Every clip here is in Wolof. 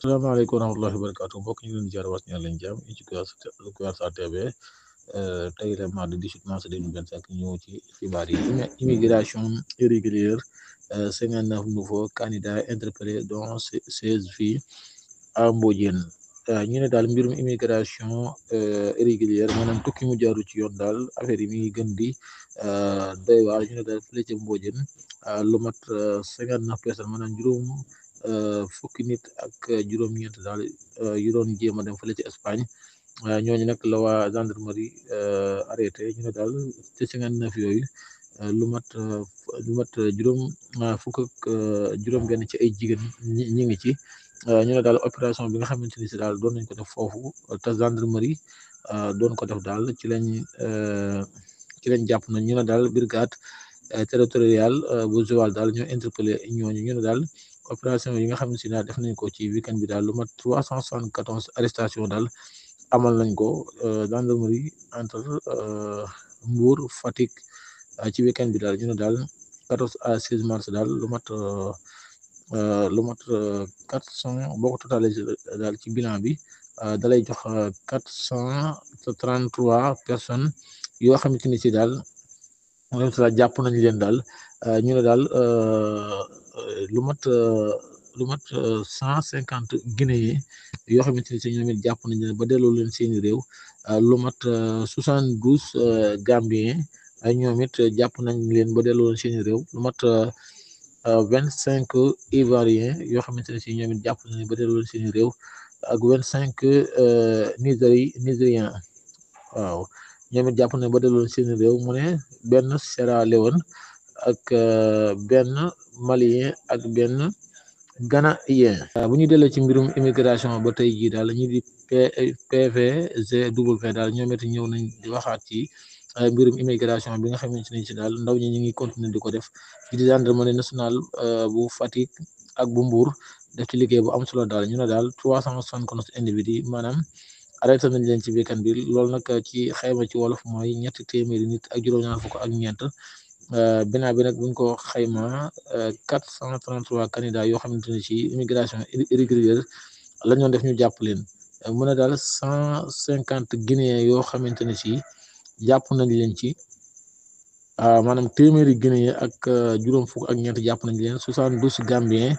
salaamaaleykum wa rahmatullahi wa barakaatu mbokk ñu ngi leen di jaar wax ñaan leen jàmm ñu ci Kouarsa TV tey la mardi 18 mars 2025 ñëw ci xibaar yi immigration irrégulière 59 nouveaux candidats interpellés dont 16 filles à Mbodiène ñu ne daal mbirum immigration irrégulière maanaam tukki mu jaaru ci yoon daal affaire yi mi ngi gën di doy waar ñu ne daal fële ca Mbodiène lu mat 59 personnes maanaam juróom fukki nit ak juróom-ñeent daal yu doon jéem a dem fële ci Espagne ñooñu nag la waa gendarmerie arrêté ñu ne daal ci 59 yooyu lu mat juróom fukk ak juróom-benn ci ay jigéen ñi ngi ci ñu ne daal opération bi nga xamante ni si daal doon nañ ko def foofu te gendarmerie doon ko def daal ci lañ jàpp nañ ñu ne daal brigade territoriale bu Joal daal ñoo interpellé ñooñu ñu ne daal. opération yi nga xam ne si daal def nañ ko ci weekend bi daal lu mat 374 arrestation daal amal nañ ko gendarmerie entre Mbour Fatick ci weekend bi daal ñu ne daal 14 à 16 mars daal lu mat 400 boo ko totalisé daal ci bilan bi dalay jox 433 personnes yoo xamante ni si daal même si daal jàpp nañ leen daal ñu ne daal lu mat 150 guinéens yoo xamante ni si ñoom it jàpp nañ leen ba delloo leen seeni réew lu mat 72 gambiens ñoom it jàpp nañ leen ba delloo leen seeni réew lu mat 25 ivoiriens yoo xamante ne si ñoom it jàpp nañ leen ba delloo leen seeni réew ak 25 nigériens waaw. ñoom it jàpp nañ ba delloo seen réew mu ne benn Sierra Leone ak benn malien ak benn ghanéen bu ñu delloo ci mbirum immigration ba tey jii daal ñi di PVGW daal ñoom it ñëw nañ di waxaat ci mbirum immigration bi nga xamante ne ci daal ndaw ñi ñu ngi continuer di ko def ci di gendarmerie nationale bu Fatick ak bu Mbour def ci liggéey bu am solo daal ñu ne daal 374 individus maanaam arrêté nañ leen ci weekend bi loolu nag ci xayma ci wolof mooy ñetti téeméeri nit ak juróom-ñaar fukk ak ñeent binaa bi nag buñ ko xayma 433 candidats yoo xamante ne ci immigration irrégulière la ñoon def ñu jàpp leen mu ne daal 150 guinéens yoo xamante ne ci jàpp nañ leen ci maanaam téeméeri guinéen ak juróom fukk ak ñeent jàpp nañ leen 72 gambiens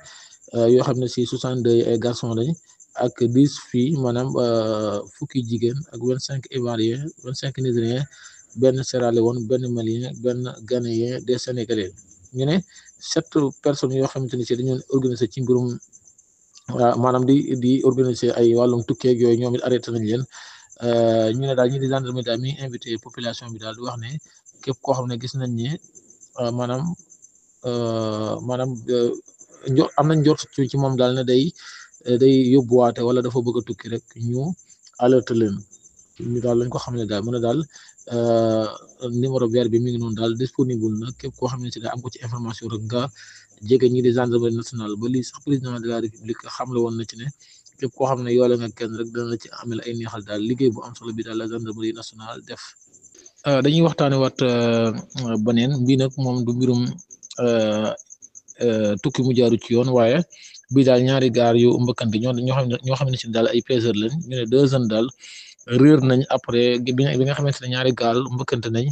yoo xam ne ci 62 ay garçons lañ ak 10 filles maanaam fukki jigéen ak 25 ivoiriens 25 nigériens benn Sierra Leone benn malien benn ghanéen des sénégalais ñu ne 7 personnes yoo xamante ni si dañoo organiser ci mbirum maanaam di organiser ay wàllum tukkeeg yooyu ñoom it arrêté nañ leen ñu ne daal ñi di gendarmerie daal mi invité population bi daal di wax ne képp koo xam ne gis nañ ne maanaam am nañ njort ci moom daal ne day yóbbuwaate wala dafa bëgg a tukki rek ñu alerte leen ñu daal lañ ko xam ne daal mu ne daal numéro vert bi mi ngi noonu daal disponible na képp koo xam ne si daal am ko ci information rek nga jege ñi di gendarmerie nationale ba lii sax président de la république xamle woon na ci ne képp koo xam ne yoole nga kenn rek dana la ci amel ay neexal daal liggéey bu am solo bi daal la gendarmerie nationale def. dañuy waxtaane wat beneen bii nag moom du mbirum tukki mu jaaru ci yoon waaye bii daal ñaari gaar yu mbëkkante ñoo xam ne si daal ay pêcheurs lañ ñu ne 2 jeunes daal réer nañ après bi nga xamante ne ñaari gaal mbëkkante nañ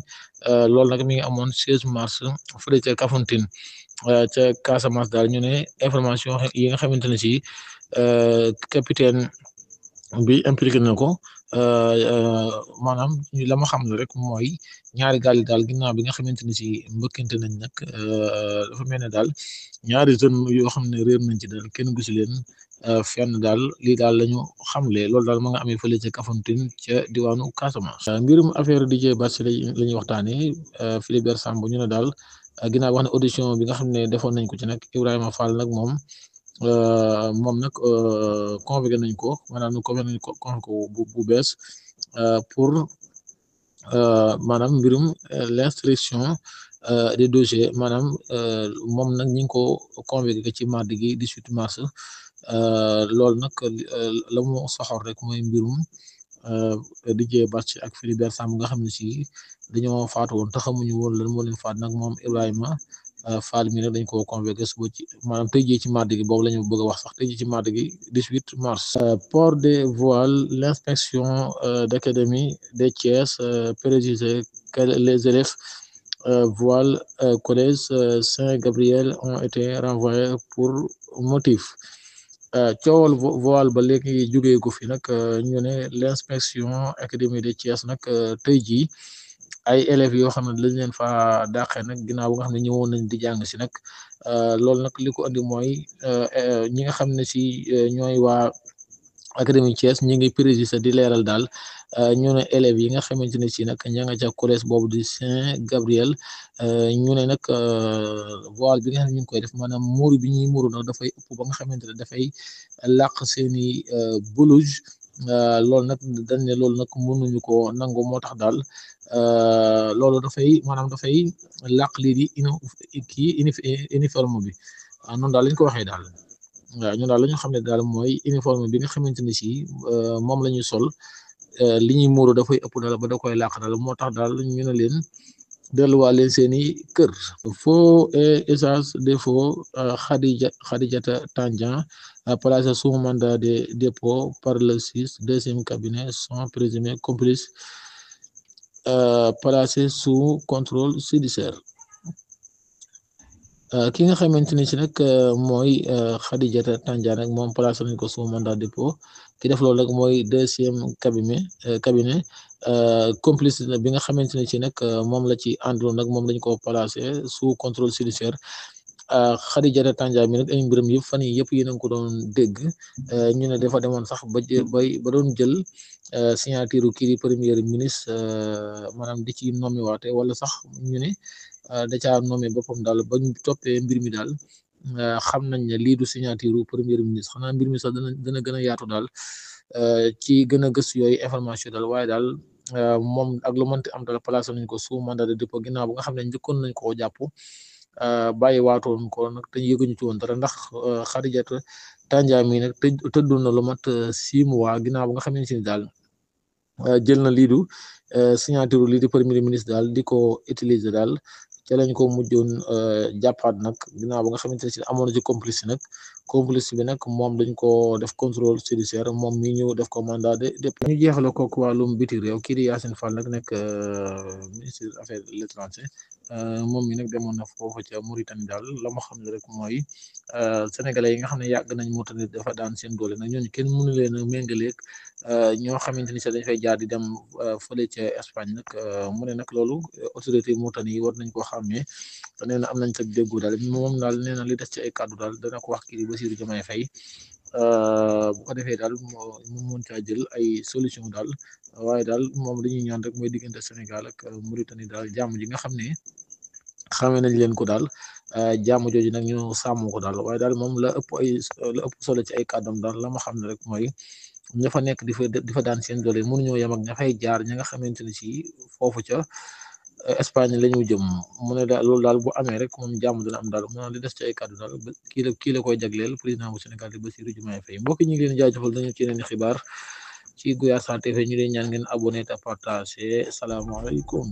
loolu nag mi ngi amoon 16 mars fële ca Kafountine ca Casamance daal ñu ne information yi nga xamante ne si capitaine bi impliqué na ko maanaam la ma xam ne rek mooy ñaari gaal yi daal ginnaaw bi nga xamante ne si mbëkkante nañ nag dafa mel ne daal ñaari jeunes yoo xam ne réer nañ ci daal kenn gisu leen fenn daal lii daal la ñu xamle loolu daal ma nga amee fële ca Kafountine ca diwaanu Casamance. mbirum affaire DJ Badji la ñuy waxtaanee Philibert Sambou ñu ne daal ginnaaw wax ne audition bi nga xam ne defoon nañ ko ci nag Ibrahima Fall nag moom nag convoqué nañ ko maanaam convoqué nañ ko bu bees pour maanaam mbirum l'instruction des dossiers maanaam moom nag ñi ngi ko convoqué ci mardi gi 18 mars loolu nag la mu soxor rek mooy mbirum DJ Badji ak Philibert Sambou nga xam ne si dañoo faatu woon te xamuñu woon lan moo leen faat nag moom Ibrahima Fall mi nag dañ koo convoqué suba ci maanaam tey jii ci mardi gi boobu la ñu bëgg a wax sax tey jii ci mardi gi 18 mars. Port des voiles, l'inspection d'académie de Thiès précisé que les élèves voiles collège Saint-Gabriel ont été renvoyés pour motif. Coowal voile ba léegi jógee ko fi nag ñu ne l'inspection académie de Thiès nag tey jii ay élèves yoo xam ne dañ leen fa dàqee nag ginnaaw bi nga xam ne ñëwoon nañ di jàng si nag loolu nag li ko andi mooy ñi nga xam ne si ñooy waa académie Thiès ñi ngi préciser di leeral daal ñu ne élèves yi nga xamante ne si nag ña nga ca collège boobu di Saint-Gabriel ñu ne nag voile bi nga xam ne ñu ngi koy def maanaam muuru bi ñuy muuru nag dafay ëpp ba nga xamante ne dafay làq seeni blouse loolu nag dañ ne loolu nag mënuñu ko nangu moo tax daal loolu dafay maanaam dafay làq lii di uniforme bi noonu daal lañ ko waxee daal. waaw ñun daal la ñu xam ne daal mooy uniforme bi nga xamante ne si moom la ñuy sol li ñuy muuru dafay ëpp daal ba da koy làq daal moo tax daal ñu ne leen delluwaat leen seeni kër. Faux et usage de faux Khadijata Tandian placé sous mandat de dépôt par le 6 deuxième cabinet sont présumés complices placés sous contrôle judiciaire. Ki nga xamante ni si nag mooy Khadijata Tandian nag moom placé nañ ko sous mandat de dépôt ki def loolu nag mooy deuxième cabinet complice bi nga xamante ni si nag moom la ci àndoon nag moom lañ ko placé sous contrôle judiciaire. Khadijata Tandian mi nag ay mbiram yëpp fan yii yëpp yéen a ngi ko doon dégg ñu ne dafa demoon sax ba doon jël signature kii di premier ministre maanaam di ci nommi waate wala sax ñu ne da caa nommé boppam daal bañ toppee mbir mi daal xam nañ ne lii du signature premier ministre xanaa mbir mi sax dana gën a yaatu daal ci gën a gëstu yooyu information daal waaye daal moom ak lu mënti am daal placé nañ ko sous mandat de dépôt ginnaaw bu nga xam ne njëkkoon nañ koo jàpp bàyyi waatoon ko nag te yëguñu ci woon dara ndax Khadijata Tandian mi nag tëddul na lu mat 6 mois ginnaaw bu nga xam ne si daal jël na lii du signature lii di premier ministre daal di ko utiliser daal. ca lañ ko mujjoon jàppaat nag ginnaaw ba nga xamante ne si amoon na ci complice nag complice bi nag moom dañ ko def contrôle judiciaire moom mi ñu def ko mandat de dépôt. ñu jeexale kooku wàllum biti réew kii di Yacine Fall nag nekk ministre des affaires étrangères moom mi nag demoon na foofu ca Mauritanie daal la ma xam ne rek mooy sénégalais yi nga xam ne yàgg nañ Mauritanie dafa daan seen doole nag ñooñu kenn mënu leen a méngaleeg ñoo xamante ni sax dañ fay jaar di dem fële ca Espagne nag mu ne nag loolu autorité Mauritanie yi war nañ koo xàmmee te nee na am nañ sa déggu daal moom daal nee na li des ci ay kàddu daal dana ko wax kii di Bassirou Diomaye Faye bu ko defee daal mu mën caa jël ay solution daal waaye daal moom li ñuy ñaan rek mooy diggante Sénégal ak Mauritanie daal jàmm ji nga xam ne xamee nañ leen ko daal jàmm jooju nag ñu sàmm ko daal waaye daal moom la ëpp solo ci ay kàddam daal la ma xam ne rek mooy ña fa nekk di fa daan seen doole mënuñoo yem ak ña fay jaar ña nga xamante ne si foofu ca Espagne la ñu jëm mu ne daal loolu daal bu amee rek moom jàmm dina am daal mu ne li des ci ay kàddu daal kii la koy jagleel président bu Sénégal di Bassirou Diomaye Faye mbokk ñu ngi leen jaajëfal dañu ci yeneen xibaar ci Guyaar Sa TV ñu leen ñaan ngeen abonné te partagé salaamaaleykum.